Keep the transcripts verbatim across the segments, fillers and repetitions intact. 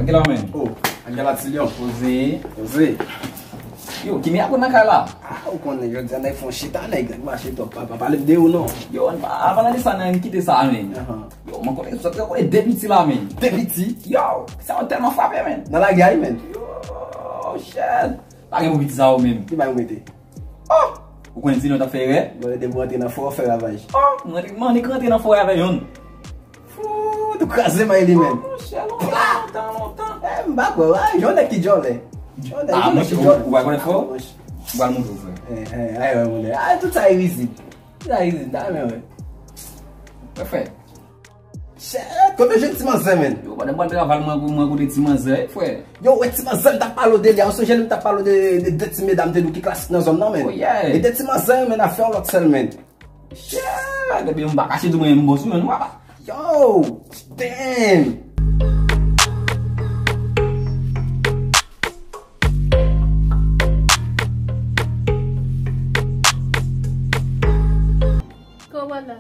Tranquila, man. Oh, Angela Tillion. Poze. Poze. Yo, ki mirak ou nan kay la? Ah, ou konnen, jodi a nèg fè yon chita, nèg, nèg mache twòp, pa, pa pale m de ou non. Yo, an pa, an palan de sa, nan kite sa, man. Ahan. Yo, mwen konnen, sòt yo konnen de piti la, man. De piti? Yo, sa yo tèlman frape, man. Nan lagè a, man. Yo, shit. Pa gen pou piti sa yo menm. Ki bay mete? Oh! Ou konnen Tillion t ap fè erè? Mwen de pou antre nan fò, fè ravaj. Oh! Mwen, mwen annik rantre nan fò avè youn. Fout, ou kraze may li menm. Oh, monchè, lontan, lontan, lontan. Eh, m pa kwè, ah, yon nèg ki djòlè. Yon nèg, ah, yon nèg ki djòlè. Ou pa konnen fò? Ou pral montre w, frè. Eh, eh, ay, wè, monchè. Ah, tout sa e rizib. Tout sa e rizib, ta renmen wè. Wè, frè. Shit, kote w jwenn ti manzè, man? Yo, pandan m pral travay, mwen, mwen kote ti manzè, frè. Yo, wè ti manzè, m t ap pale w de li a. Ou sonje lè m t ap pale w de, de, de ti medam te di w ki klasik nan zòn nan, man? Oh, yeah. E de ti manzè, man, afè yon lòt sèl, man. Shit, epi m pa kache tou mwen, m bon sou youn, papa. Yo, damn. Kòman la?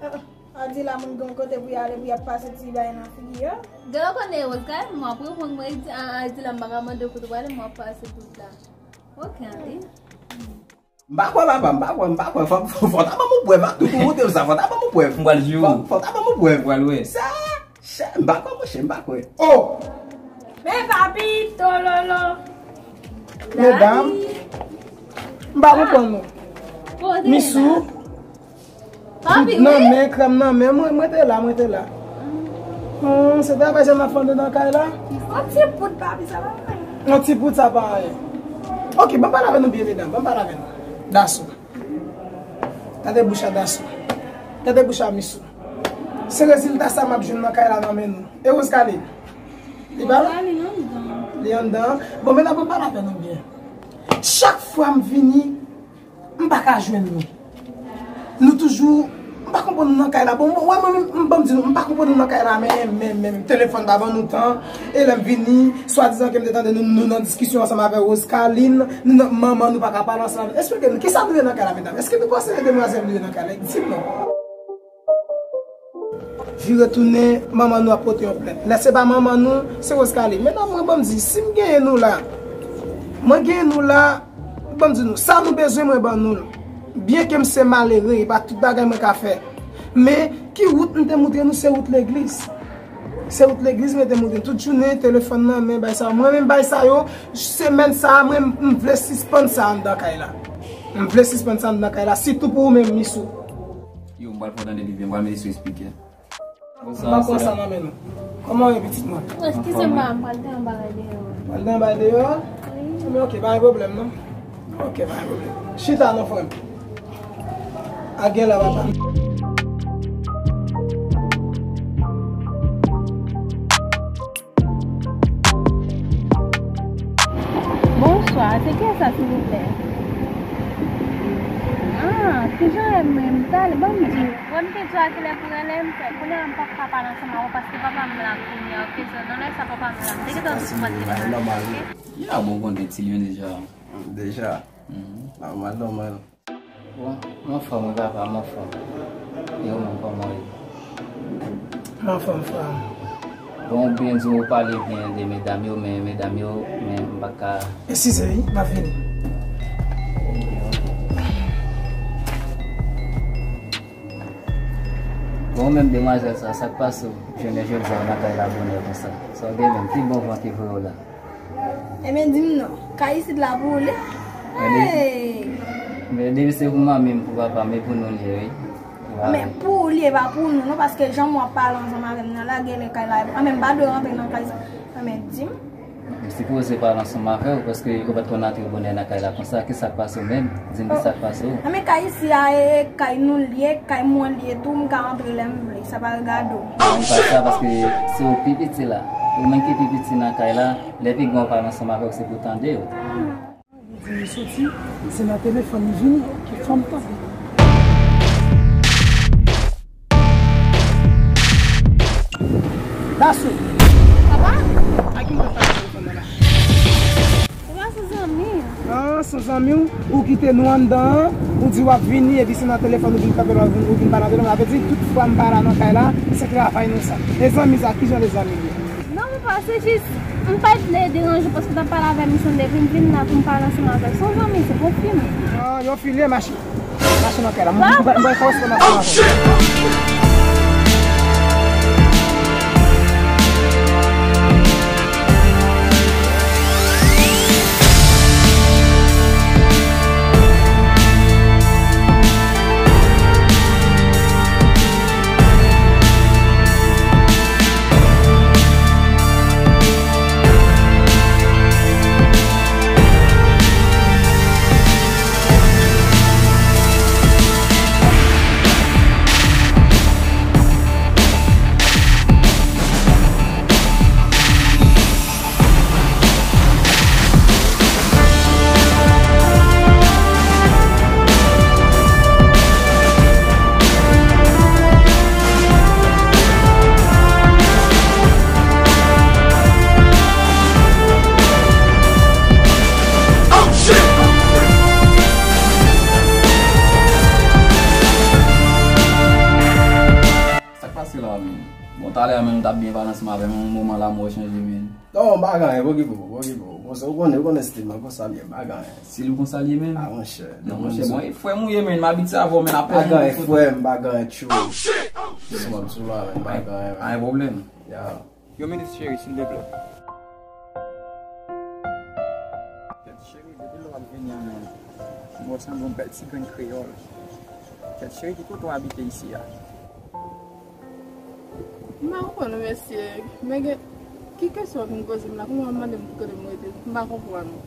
Ah, Adila, moun gen kote pou y ale, pou y ap pase ti bagay nan figi yo. Gade, w konnen Rose ka, mwen ap reponn mwen, di, ah, Adila, m pa ka mande w kote w ale, mwen ap pase tout la. Ok, ale. M pa kwè, papa, m pa kwè, m pa kwè. Fò, fò, fò ta ban m yon prèv, a, tout ou montre m sa, fò ta ban m yon prèv. M pral jwe w. Fò, fò ta ban m yon prèv. M pral wè. Sa, sa, m pa kwè, monchè, m pa kwè. Oh! Men papi, tololo. Medam, m pa konprann nou. Misou, tout nan men, krèm nan men, mwen, mwen te la, mwen te la. Hmm, se travay sa m ap fè anndan kay la? Yon ti poud, papi, sa pa anyen. Yon ti poud, sa pa anyen. Ok, ban m pale avè nou byen, medam, ban m pale avè nou. Daso. Gade bouch a Daso. Gade bouch a Misou. Se rezilta sa m ap jwenn nan kay la nan men nou. E Rose Carline? Li pa la? Li anndan. Li anndan. Bon, men n ap pale avè nou byen. Chak fwa m vini, m pa ka jwenn nou. Nou toujou, m pa konprann nou nan kay la. Bon, mwen, mwen, m, ban m di nou, m pa konprann nou nan kay la, men, men, men, telefòn pa ban nou tan. E lè m vini, swadizan ke m te tande nou, nou nan diskisyon ansanm avè Rose Carline, nou nan, manman nou pa ka pale ansanm avè. Esplike nou, kisa nou ye nan kay la, medam? Èske nou konseye demwazèl nou ye nan kay la? Di m non. Vire tounen, manman nou ap pote yon plent. Lè se pa manman nou, se Rose Carline. Medam, mwen, ban m di, si m genyen nou la, mwen genyen nou la, ban m di nou, sa nou bezwen, mwen ban nou l. Byenke m se malere, e pa tout bagay mwen ka fè. Men, ki wout m te moutre nou, se wout legliz. Se wout legliz mwen te moutre nou. Tout jounen, telefòn nan men, bay sa yo. Mwen menm, bay sa yo, semèn sa a, mwen, m vle sispann sa anndan kay la. M vle sispann sa anndan kay la, sitou pou ou menm, Misou. Yo, m pral fè w tande pi byen, m pral mete sou speaker. M ap pran sa nan men nou. Kòman w ye, pitit mwen? Eskize m, m pral te yon bagay deyò. Pral te yon bagay deyò? Wi. Ebyen, ok, pa gen pwoblèm, non. Ok, pa gen pwoblèm. Chita non, frè m. A gen la, papa. Bonswa, se kiyès sa, silvouplè? Ah, kijan w ye menm? Talè, ban m di w. Wè, m te di w a kilè pou rele m, kounye a m p ap ka pale ansanm avè w paske papa m la kounye a, ok, so nan lè sa papa m la, m te gentan di w pou w pa t rele m, ok? Ya, bon, konnen Tillion deja. Deja? Mhm. Nòmal, nòmal. Bon, m anfòm wi papa, m anfòm. E ou menm, kòman w ye? M anfòm, frè m. Bon, ou byen di w pale byen de medam yo, men medam yo, men m pa ka. Eskize wi, m ap vini. Bon, ou menm demwazèl sa, sa k pase w? Jounen jodi a w nan kay la bonè konsa. Sa w gen menm? Ki bon van ki voye w la? Ebyen, di m non. Kay isit la pou ou li? Men de-, men depi se pou manmi m, pou papa m, e pou nou li ye, wi. Men pou ou li ye, pa pou nou, non, paske jan w ap pale ansanm avè m nan la, genlè kay la, anben, m pa dwe rantre nan kay sa. Anben, di m. M sipoze pale ansanm avè w, paske ou pa t konn antre bonè nan kay la konsa. Kisa k pase w menm? Di m kisa k pase w. Anben, kay isi a, e, e kay nou li ye, kay mwen li ye tou, m ka antre lè m vle. Sa pa regade w. Bon, pa sa, paske se ou pi piti la. Ou menm ki pi piti nan kay la, lè pi gran w pale ansanm avè w, se pou tande w. Di li soti, se nan telefòn li vini, ki fanm tande. Daso. Papa? A ki moun ap pale telefòn nan la? Papa, se zanmi. Ah, se zanmi w? Ou kite nou anndan an, ou di w ap vini, epi se nan telefòn ou vin kanpe la, ou vin, ou vin pale nan telefòn. Sa vle di, tout fwa m pa la nan kay la, se travay nou sa. E zanmi sa, ki jan de zanmi li ye? Non, papa, se jis, m pa t vle deranje w paske w t ap pale avè m, m sonje depi m vin la pou m pale ansanm avè w. Se yon zanmi, se pa yon fi m. Ah, yon fi l ye, mache. Mache nan kay la. M, m, m, m, m, Sa k pase la, men? Bon, talè a, men, nou t ap byen pale ansanm avè m, yon moman la, mwen chanje, men. Non, m pa gen anyen, okipe w, okipe w. Konsa, ou konnen, ou konnen stil mwen, konsa m ye, m pa gen anyen. Stil ou konsa l ye, men? Ah, monchè, non, monchè, bon, e frè m ou ye, men, m abitye avè w, men, apèl. Pa gen anyen, frè m, pa gen anyen, tchou. Sou m ap sou la, men, pa gen anyen, men. Pa gen pwoblèm. Ya. Yon minit, cheri, silvouplè. Kèt, cheri, depi lè w ap vini an, men, m wè w sanble yon bèl ti grenn kreyòl. Kèt, cheri, ki kote w abite isi a? M pa konprann ou, mesye. Men gen, ki kesyon w vin poze m la? Kouman w ap mande m ki kote m rete? M pa konprann ou.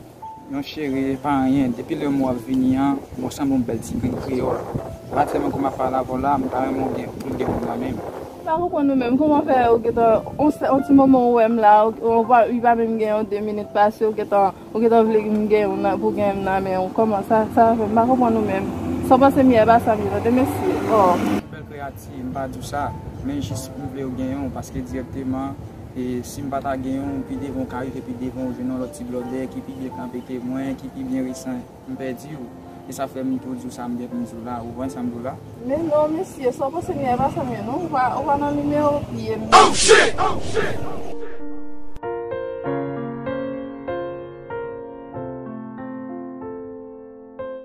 Non, cheri, e pa anyen. Depi lè m wè w ap vini an, m wè w sanble yon bèl ti grenn kreyòl. Paske menm kou m ap pale avè w la, m ta renmen w gen, pou l gen moun nan men m. M pa konprann ou menm. Kouman fè ou gentan, on, on ti moman ou wè m la, ou, ou pa, li pa menm gen yon de minit pase, ou gentan Ou gentan vle m gen yon nan, pou gen m nan men w. Kòman sa, sa fè? M pa konprann ou menm. Sa w panse m ye, e pa sa m ye, tande, mesye. Oh. Bèl kreyati, m pa di w sa, men jis m vle w genyen w, paske dirèkteman, e, si m pa ta genyen w, pi devan w ka rive, pi devan w jwenn yon lòt ti blòdè ki pi byen kanpe ke mwen, ki pi byen resan, m pèdi w. E sa fè m tou di w sa m gen pou m di w la. Ou konprann sa m di w la? Men non, mesye, sa w panse m ye, e pa sa m ye, non. Ou pa, ou pa nan nimewo pye m. Oh, shit! Oh, shit!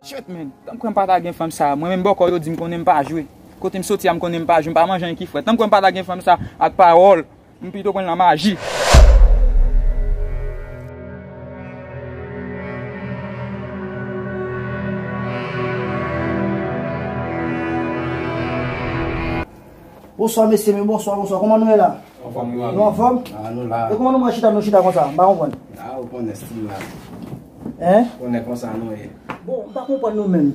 Shit, man. Tankou m pa ta gen fanm sa. Mwen menm bòkò yo di m konnen m pa jwe. Kote m soti a m konnen m pa jwe. M pa manje anyen ki frèt. Tankou m pa ta gen fanm sa ak pawòl. M pito pran l nan maji. Bonswa, mesye, men bonswa, bonswa. Kòman nou ye la? Anfòm, wi. Nou anfòm? Ah, nou la. E kòman nou mwen chita, nou chita konsa? M pa konprann. Ah, ou konnen stil la. Hein? Konnen konsa nou ye. Bon, m pa konprann nou menm.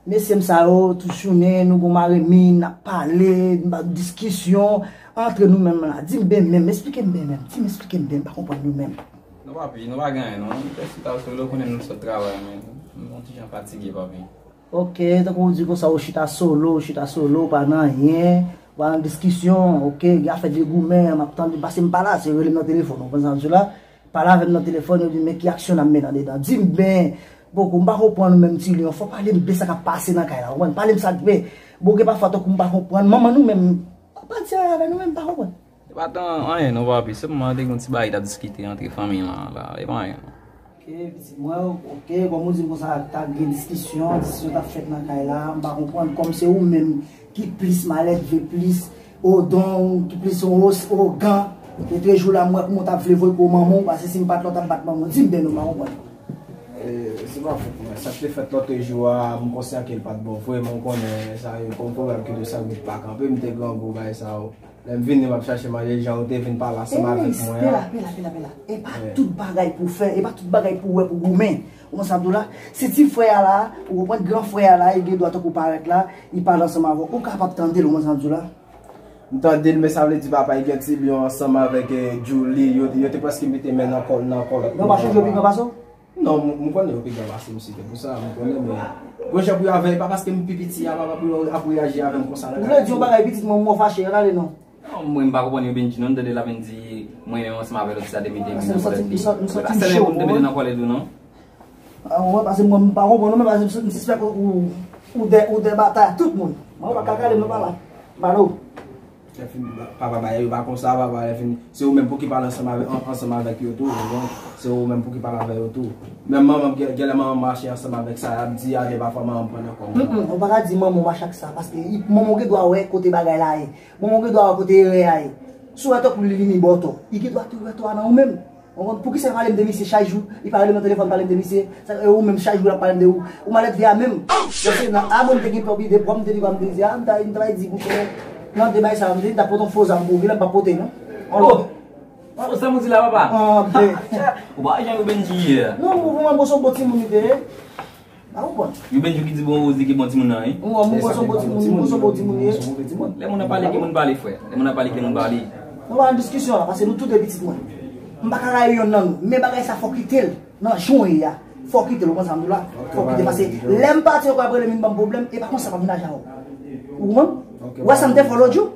Mesye m sa yo, tout jounen, nou gon maremay, n ap pale, n ap diskisyon antre nou menm la. Di m byen menm, esplike m byen menm. Di m, esplike m byen, m pa konprann nou menm. Non, papi, nou pa gen anyen, non. Nou fè chita solo, konnen nou sot travay, men nou yon ti jan fatige, papi. Ok, tankou w di konsa, ou chita solo, ou chita solo, ou pa nan anyen, ou pa nan diskisyon, ok, gen afè de goumen, m ap tande, paske m pa la, se rele m nan telefòn, ou konprann sa m di w la? Pale avè m nan telefòn, yo di, men ki aksyon n ap mennen andedan. Di m byen, poko, m pa konprann ou menm, Ti Lyon. Fò w pale m byen sa k ap pase nan kay la, w konprann? Pale m sa k byen. Bon, gen pafwa tankou m pa konprann. Manman nou menm, pa di anyen avè nou menm, m pa konprann. E pa t anyen non, papi. Sèlman te gen yon ti bagay t ap diskite antre fanmi lan la. E pa anyen non. Ok, pitit mwen, ok, kòm ou di m konsa, t ap gen diskisyon, diskisyon t ap fèt nan kay la, m pa konprann. Kòm se ou menm ki plis malèdve, plis odon, ki plis ogan. Etrejou la, m wè kòman w t ap vle voye pou manman w, paske si m pa t la, w t ap bat manman w. Di m byen non, m pa konprann. E, se pa fòt mwen. Sa k te fèt lòtrejou a, m konsyan ke l pa t bon vre, men w konnen, sa yo, pa yon pwoblèm ki de sa met pa kanpe, m te grangou, bagay sa yo. Lè m vini, m ap chache manje, jan ou te vin pale ansanm avèk mwen an. Pela, pela, pela, pela. E pa tout bagay pou fè, e pa tout bagay pou wè, pou goumen. Ou konn sa m di w la? Si ti frè a la, ou konprann, gran frè a la, li gen dwa tankou parèt la, li pale ansanm avè w. Ou kapab tande l, ou konn sa m di w la? M tande l, men sa vle di papa, li gen ti lyon ansanm avèk, eh, Julie. Yo, yo te prèske mete men nan kò, nan kòlòt. Yo pa chanje yo pi gran pase w? Non, m, m konnen yo pi gran pase m, se te pou sa, m konnen, men gon jan pou yo avè, e pa paske m pi piti a, papa, pou yo ap reyaji avè m konsa nan kay la. Ou vle di yon bagay pitit mwen, m wè w fache, ann ale non. Non, mwen m pa konprann yo vin di non, m tande l ap vin di mwen menm ansanm avè lòt ti sa te mete m nan kòlèt li. E pa sèl mwen pou m te mete nan kòlèt ou non. Ah, ou wè, paske mwen m pa konprann ou, men paske m sispèk ou, ou, ou de, ou de batay ak tout moun. Mwen pa ka gade m nan pa la. Balo. Papa ba yo pa konsa, papa lè fini. Se ou menm pou ki pale ansanm avè, an- ansanm avèk yo tou, ou konprann? Se ou menm pou ki pale avè yo tou. Menm manman, gen gen lè manman mache ansanm avèk sa y ap di a, men pafwa manman pran nan kò. Mm, mm, ou pa ka di manman w mache ak sa, paske i- manman w gen dwa wè kote bagay la ye. Manman w gen dwa wè kote erè a ye. Si w wè tò pou li vini ba w tò, li gen dwa tou wè tò a nan ou menm. Ou konprann? Poukisa l pale m de misye chak jou? Li pale m nan telefòn, pale m de misye. Sa, e ou menm, chak jou l ap pale m de ou. Ou malèt vye a menm. Paske nan, a, mwen, m te gen pwòp ide pwòp, m te di, m te di, a, m ta, m ta di, bouke, nan de bagay sa, m te di, m ta pote yon fo zam pou ou, genlè m pa pote, non. Oh! Fo zam ou di la, papa? Ah, be. Ou pa jan ou Benji ye. Non, m, m, m, m, se yon bon timoun li te ye. Ba ou bon. Yo Benjou ki di bon, Rosie ki bon timoun nan, wi. Ou wè, mwen se bon timoun, mwen se bon timoun ye. Lè moun ap pale, ki moun pale, frè. Lè moun ap pale, ki moun pale. Nou pa nan diskisyon la, paske nou tout de pitit mwen. M pa ka rayi yonn nan nou. Men bagay sa fòk kite l nan jan w ye a. Fòk kite l, ou konn sa m di w la. Fòk kite, paske lè m pati ankò ap rele m vin ban m pwoblèm, e pa konsa m ap vin ajan w. Ou konprann? Ou wè sa m te fè w lòt jou?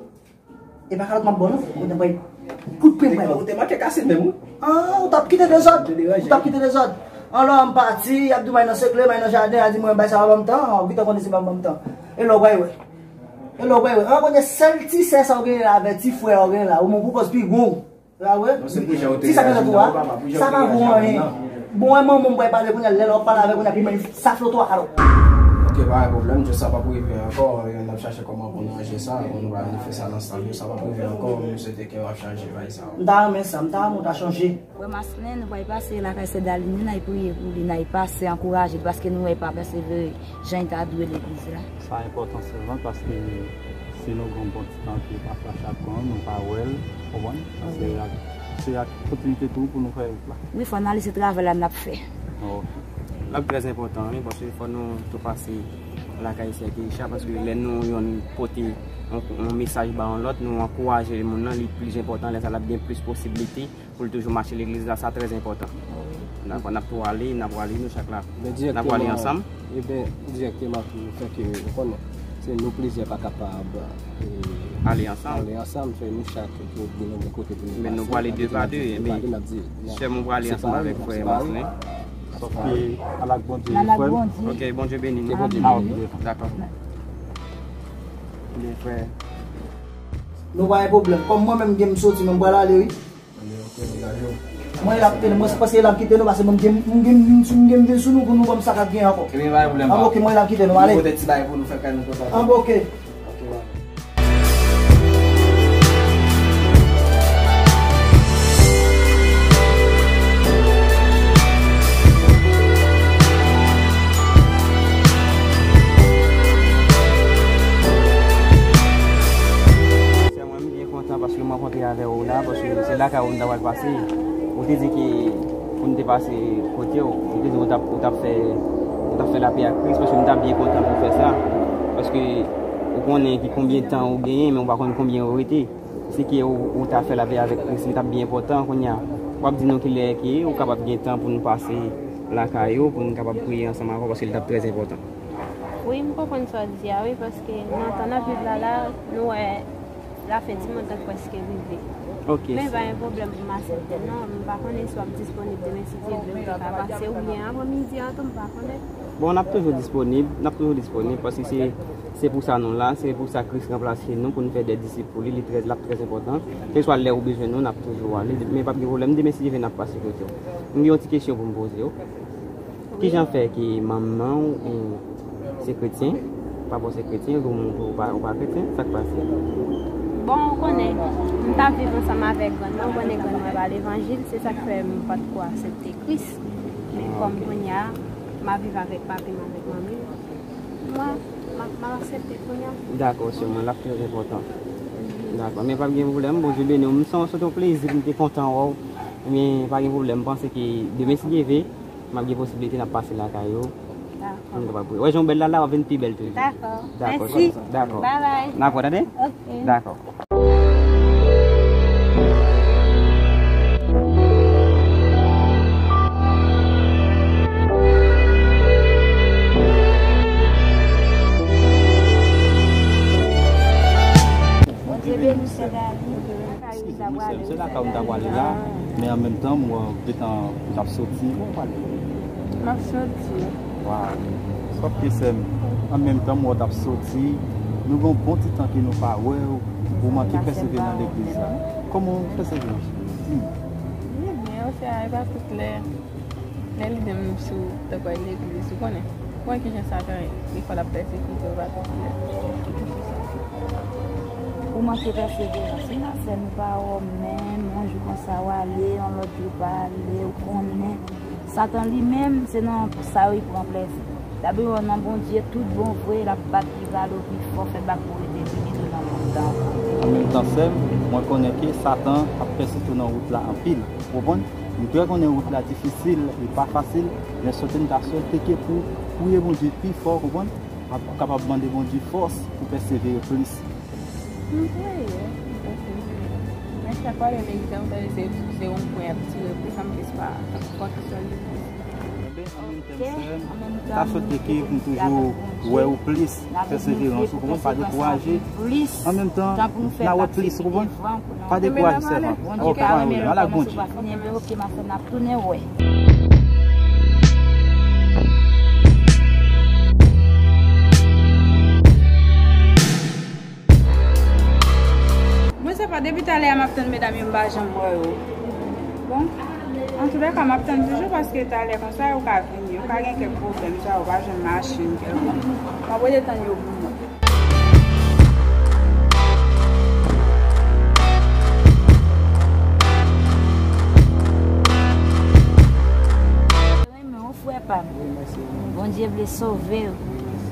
E pa kalòt m ap ba w non, ou te bay kout pye m bay. Ou te manke kase menm, wi. Ah, ou t ap kite dezòd. Ou t ap kite dezòd. Alò, m pati, y ap di w m al nan sekle, m al nan jaden, y a di mwen bay sa pa ban m tan, ou gentan konnen se pa ban m tan. E lè w pral wè. E lè w pral wè. An konnen sèl ti sè sa w genyen la, avè ti frè w genyen la, ou menm pou pòz pi gwo. Sa vre? Ti sa k nan tou a, sa pa bon anyen. Bon, wè manman m pral pale kounye a, lè l ap pale avè kounye a, pi men sa floto a kalòt. Ok, pa gen pwoblèm, just sa p ap rive ankò, n ap chache kòman pou nou ranje sa, pou nou pa vin fè sa nan sal yo, sa p ap rive ankò, m swete ke w ap chanje bagay sa yo. M ta renmen sa, m ta renmen w ta chanje. Wè Maslin, nou pral pase lakay sè Daline, n al priye pou li, n al pase ankouraje l, paske nou wè l pa pèsevere jan l ta dwe legliz la. Sa enpòtan sèlman, paske si nou gen yon bon ti tan ke pafwa chak an, nou pa wè l, konprann? Se ak, se ak kontinite tou pou nou fè wout la. Wi, fò n ale, se travay la n ap fè. Ok. L ap trè enpòtan, wi, paske fò nou tou pase lakay sè Keisha, paske lè nou yonn pote yon, yon mesaj ba yon lòt, nou ankouraje moun nan, li plis enpòtan, lè sa l ap gen plis posiblite pou l toujou mache legliz la, sa trè enpòtan. Dakò, n ap tou ale, n ap prale, nou chak la. N ap prale ansanm. Ebyen, dirèkteman tou, fè ke ou konnen, se nou plizyè pa kapab, e, ale ansanm. Ale ansanm, fè nou chak gen yon kote pou nou pase. Men nou prale de pa de, ebyen, sè m ou prale ansanm avèk frè Maslin. Sòf ke al ak Bondye, frè m. Ok, Bondye beni nou. Dakò. Byen, frè. Nou pa gen pwoblèm. Kòm mwen menm, gen m soti, men m pral ale, wi. Mwen la kite nou, mwen se paske la kite nou, paske mwen gen, mwen gen, mwen gen, mwen gen sou nou pou nou ban m sa k ap gen ankò. Ebyen, pa gen pwoblèm, pa. Ok, mwen la kite nou, ale. Pote ti bagay pou nou fè kay nou kontan. An, ok. Ok, bye. Sè mwen, m byen kontan paske m rankontre avè w la, paske se lakay ou m ta pral pase. Ou te di ke pou n te pase kote w, ou te di ou t ap, ou t ap fè, ou t ap fè lapè ak Kris, paske m ta byen kontan pou w fè sa. Paske ou konnen ki konbyen tan ou genyen, men ou pa konn konbyen ou rete. Si ke ou, ou ta fè lapè avèk Kris, li t ap byen enpòtan kounye a. W ap di nou kilè ke ou kapab gen tan pou nou pase lakay ou, pou nou kapab priye ansanm avè w, paske li t ap trè enpòtan. Wi, m konprann sa w di a, wi, paske nan tan n ap viv la, la, nou wè lafen di mond lan prèske rive. Ok. Men pa gen pwoblèm pou m aksepte, non. M pa konnen si w ap disponib demen, si Dye vle, m te ka pase, oubyen aprè midi a tou, m pa konnen. Bon, n ap toujou disponib, n ap toujou disponib, paske se, se pou sa nou la, se pou sa Kris ranplase nou, pou n fè de disip pou li, li trè, l ap trè enpòtan. Kèlkeswa lè ou bezwen nou, n ap toujou ale. Men p ap gen pwoblèm, demen, si Dye vle, n ap pase kote w. M gen yon ti kesyon pou m poze w. Kijan fè ke manman w, e, se kretyen, papa w se kretyen, ou, ou pa, ou pa kretyen, sa k pase? Bon, ou konnen, m t ap viv ansanm avèk grann mwen, ou konnen grann mwen pa levanjil, se sa k fè m pa t ko aksepte Kris. Men kòm kounye a, m ap viv avèk papi m, avèk manmi m, mwen, m ap, m ap aksepte kounye a. Dakò, sè mwen, l ap trè enpòtan. Dakò, men pa gen pwoblèm, Bondye beni w. M santi w, se yon plezi pou m te kontan wè w. Men pa gen pwoblèm, m panse ke demen, si Dye vle, m ap gen posiblite n ap pase lakay ou. Dakò. Pou nou kapab priye. Wè jan w bèl la, la w ap vin pi bèl toujou. Dakò. Dakò. Mèsi. Dakò. Bye bye. N ap wè, tande? Ok. Dakò. Bondye beni w, sè Dani. Se lakay ou m ta prale la, men an menm tan, m wè w gentan, w t ap soti. Kote w prale? M ap soti. Waw. Sòf ke sè m, an menm tan, m wè w t ap soti. Nou gen yon bon ti tan ke nou pa wè w. Ou manke pèsevere nan legliz la. Kòman w pèsevere? Di m. Li byen, ou se a, e pa tout lè. Lè li menm sou tankou al legliz, ou konnen. Ou konnen kijan Satan ye. Defwa l ap pèsekite w, pa tout lè. Ou manke pèseverans. Wi, ma sè, nou pa wè w menm. Yon jou konsa w ale, yon lòt jou w pa ale, ou konnen. Satan li menm, se nan sa yo li pran plezi. Dabò nan Bondye, tout bon vre, l ap bat rival ou pi fò, fè bak pou rete pi byen nan mond lan ankò. An menm tan, sè m, mwen konnen ke Satan ap pèsekite w nan wout la anpil. Ou konprann? M trè konnen wout la difisil, li pa fasil, men sòti m ta swete ke pou priye Bondye pi fò, ou konprann? Ap kapab mande Bondye fòs pou pèsevere plis. M priye, m pèsevere. Men chak fwa lè legliz la, m tande se, se yon pwen y ap tire plis, sa m plis pa fòkis sou legliz. Enben, an menm tan, sè m, ta swete ke pou m toujou wè ou plis pèseverans, ou konprann, pa dekouraje. An menm tan, n a wè plis, ou konprann? Pa dekouraje, sè m. Ok, pa renmen lòt kòmanse pa fini, enben, ok, ma sè, n ap tounen wè. Mwen, se pa depi talè a m ap tann medam yo, m pa janm wè yo. Bon, antoulèka, m ap tann toujou paske talè konsa yo ka vini. Yo ka gen kèk pwoblèm, swa yo pa jwenn machin kèlkonk. M ap rete tann yo pou mwen. Renmen w, frè pa m. Wi, mèsi. Bondye vle sove w. Wi, mèsi.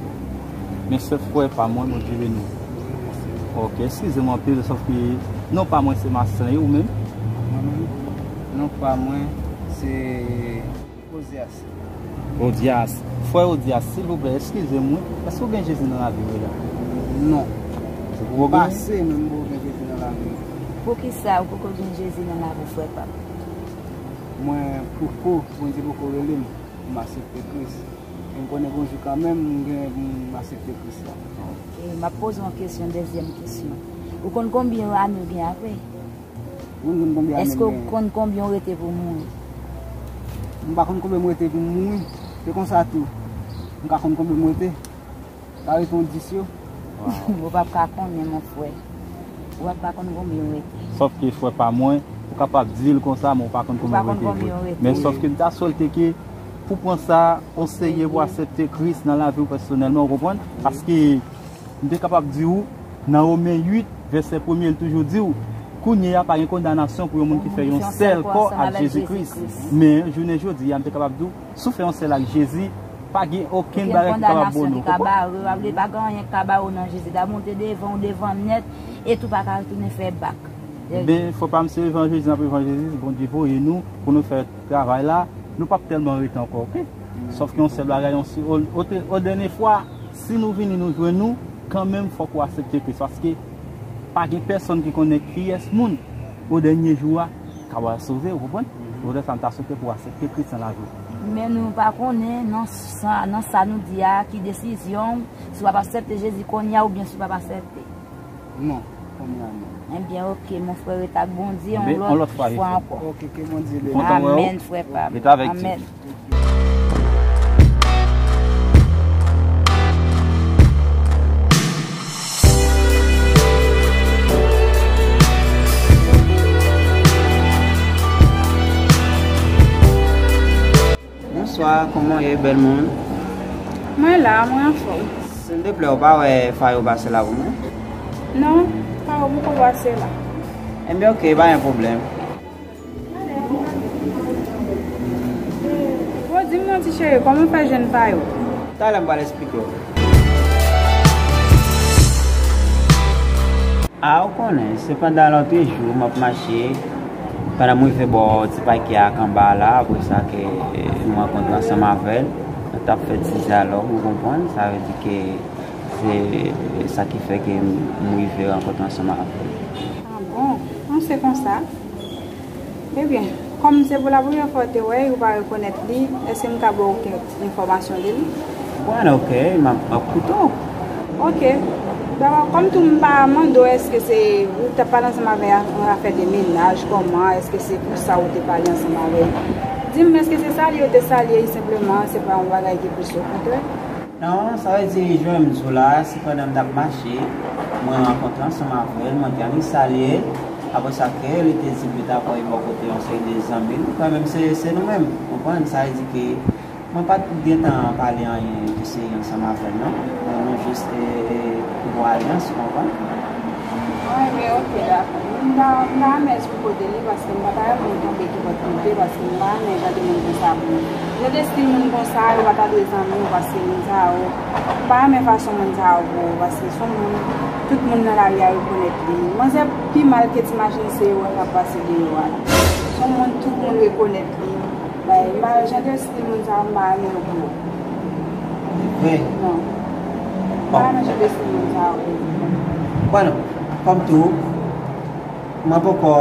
Mèsi, frè pa mwen, Bondye beni w. Ok, eskize m anpil, sòf ke non pa mwen se Maslin, e ou menm? Mwen menm, non pa mwen se Ozyas. Ozyas. Frè Ozyas, silvouplè, eskize m, wi. Èske w gen Jezi nan lavi w la? Non. Ou poko gen? M pase, men m poko gen Jezi nan lavi m. Poukisa ou poko gen Jezi nan lavi w, frè pa m? Mwen poko, Bondye poko rele m pou m aksepte Kris. Men m konnen gon jou kanmenm m gen pou m aksepte Kris la. Ok, m ap poze w yon kesyon, dezyèm kesyon. Ou konn konbyen ane w gen avè l? Ou konn konbyen ane m gen? Èske w konn konbyen w rete pou w mouri? M pa konn konbyen m rete pou m mouri. Se konsa tou. M ka konn konbyen m rete. Ka rete yon dis yo. Ou p ap ka konnen, mon frè. Ou p ap ka konn konbyen w rete. Sòf ke frè pa mwen, ou kapab di l konsa, men ou pa konn konbyen w rete vre. Men sòf ke m ta swete ke pou pran sa o serye, pou aksepte Kris nan lavi w pèsonèlman, ou konprann? Paske m te kapab di w, nan Women uit, vèsè premye, l toujou di w, kounye a pa gen kondanasyon pou yon moun ki fè yon sèl kò ak Jezi Kris. Men, jounen jodi a, m te kapab di w, si w fè yon sèl ak Jezi, pa gen okenn bagay ki kapab bon nou. Kondanasyon ki ka bare w, pa gen anyen ki ka bare w nan Jezi. Damou te devan, ou devan nèt, e tou pa ka retounen fè bak. Enben, frè pa m, se evanjelize n ap evanjelize, Bondye voye nou pou nou fè travay la, nou p ap tèlman rete ankò, oke? Sòf ke yon sèl bagay, yon sèl, o, o, o dènye fwa, si nou vini, nou jwenn nou, kanmenm, fòk ou aksepte Kris, paske pa gen pèsonn ki konnen kiyès moun, o dènye jou a, k ap sove, ou konprann? Poutèt sa, m ta swete pou w aksepte Kris nan lavi w. Men nou pa konnen, nan sa, nan sa nou di a, ki desizyon w, si w ap aksepte Jezi kounye a oubyen si w p ap aksepte. Non, kounye a non. Enben, oke, mon frè, ret ak Bondye, yon lòt fwa ankò. Oke, ke Bondye beni w. Amèn, frè pa m. Amèn. Bonswa, kòman w ye, bèl moun? Mwen la, mwen anfòm. Silvouplè, ou pa wè Fayo pase la pou mwen? Non, Fayo poko pase la. Enben, oke, pa gen pwoblèm. Bon, di m non, ti cheri, kòman w fè jwenn Fayo? Talè m pral esplike w. A, ou konnen, se pandan lòt jou, m ap mache, pandan m rive bò ti pakè a Kanba la, apre sa ke m rankontre ansanm avè l, nou t ap fè ti dyalòg, ou konprann, sa vle di ke se sa ki fè ke m rive rankontre ansanm avè l. A bon? An, se konsa. Ebyen, kòm se pou la premyè fwa w te wè l, ou pa rekonèt li, èske m ka ba w kèk enfòmasyon de li? Bon, oke, m ap, m ap koute w. Oke. Dakò, kòm tou m pa mande w èske se, ou t ap pale ansanm avè l nan afè de mennaj, kòman, èske se pou sa ou te pale ansanm avè l? Di m, èske se salye yo te salye l senpleman, se pa yon bagay ki plis okontrè? Non, sa vle di, jan m di w la, se pandan m t ap mache, Mwen rankontre ansanm avè l, mwen te annik salye l. Apre sa ke li te di m li t ap voye bò kote yon seri de zanmi l. Kanmenm se, se nou menm, ou konprann? Sa vle di ke mwen pa t gentan pale anyen de seri ansanm avè l non. Nou, nou jis e, e, gwo alyans, ou konprann? Mwen, men oke, dakò. M ta, m ta renmen esplike w de li paske m pa ta renmen w tonbe ki pòt mete paske m pa renmen jan de moun konsa pou mwen. Jan de stil moun konsa, yo pa ta dwe zanmi w paske moun sa yo, m pa renmen fason moun sa yo pou ou paske se yon moun, tout moun nan lari a rekonèt li. Manzè pi mal ke t imajine se erè k ap pase deyò a la. Se yon moun tout moun rekonèt li. Bay, m pa jan de stil moun sa yo, m pa renmen yo pou ou. Vre? Non. M pa renmen jan de stil moun sa yo pou ou. Bon, kòm tou, mwen poko,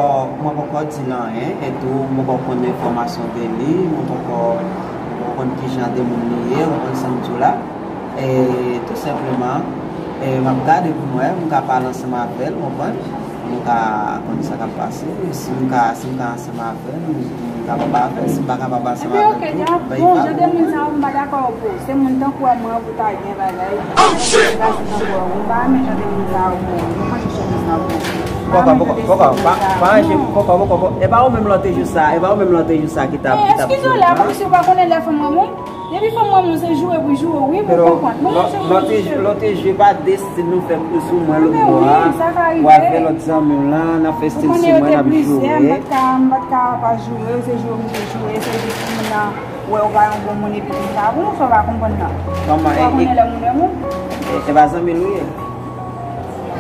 mwen poko di l anyen, e tou, mwen poko konn enfòmasyon de li, mwen poko, mwen poko konn ki jan de moun li ye, ou konprann sa m di w la. E tou senpleman, e m ap gade pou m wè, m ka pale ansanm avè l, ou konprann? M ka konn sa k ap pase, si m ka, si m ka ansanm avè l, m, m kapab avè l, si m pa kapab ansanm avè l tou, ben, bon, jan de moun sa yo, m pa dakò pou ou. Se moun tankou wè mwen pou ta gen bagay. Oh, shit! Bagay tankou wè ou. M pa renmen jan de moun sa yo pou ou. M pa renmen jan de moun sa yo pou ou. Poko, poko, poko, pa, pa anje, poko, poko, poko. E pa ou menm lòt jou sa, e pa ou menm lòt jou sa ki t ap, ki t ap. Eskize w la, kòmsi ou pa konnen lè fanm renmen w. Depi fanm renmen w, se joure pou joure w, wi, pou konprann. Lòt jou, lòt jou pa de stil nou fè sou mwen lòt bò a. W avè lòt zanmi w lan, n ap fè stil sou mwen, n ap joure. M pa t ka, m pa t ka pa joure w, se joure m te joure, se jis pou moun nan wè ou pa yon bon moun epi konsa, pou nou fè w pa konprann nan. Ou pa konnen lè moun renmen w. E pa zanmi l ou ye?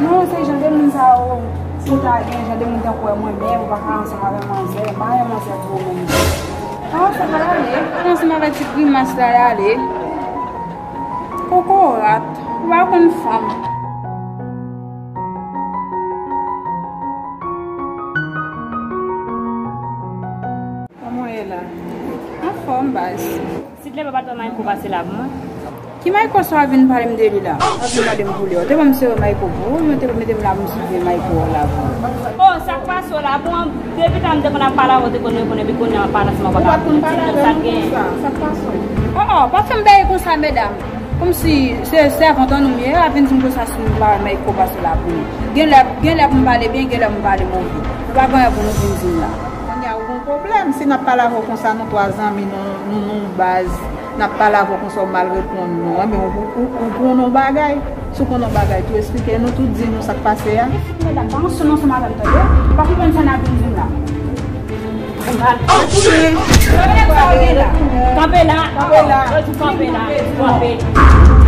Non, se jan de moun sa yo, si w ta gen jan de moun tankou wè mwen menm, ou pa ka ansanm avè manzè, m pa gen manzè pou ou menm. Ansanm al ale, ansanm avè ti grimas la al ale. Kokorat, ou pa konn fanm. Kòman w ye la? Anfòm, baz. Sidney pa t wè Mayko pase la pou mwen. Ki Mayko sa w ap vin pale m de li la? W ap vin mande m pou li a? Ou te ban m sere Mayko pou ou, oubyen ou te mete m la pou m sere Mayko la pou ou? Oh, sa k pase w la? Bon, depi tan m te konn ap pale avè w, ou te konn reponn, epi kounye a w ap pale ansanm avè w. Ou pa t konn pale avè m konsa. Sa k pase w? Oh, oh, pa fè m bagay konsa, medam. Kòmsi se sèvant an nou m ye, w ap vin di m konsa si m pa wè Mayko pase la pou nou. Genlè, genlè pou m pale byen, genlè pou m pale move. Nou pa gen anyen pou nou vin di m la. Kounye a ou gon pwoblèm. Si n ap pale avè w konsa, nou twa zanmi, nou, nou, nou baz, n ap pale avè w konsa, ou mal reponn nou. Enben, ou, ou, ou konnen yon bagay. Si w konnen yon bagay tou, eksplike nou tou, di nou sa k pase a. Medam, pa ansanm ansanm avè m, tande? Ou pa konprann sa n ap vin di m la. Kanpe la, kanpe la, kanpe la, kanpe.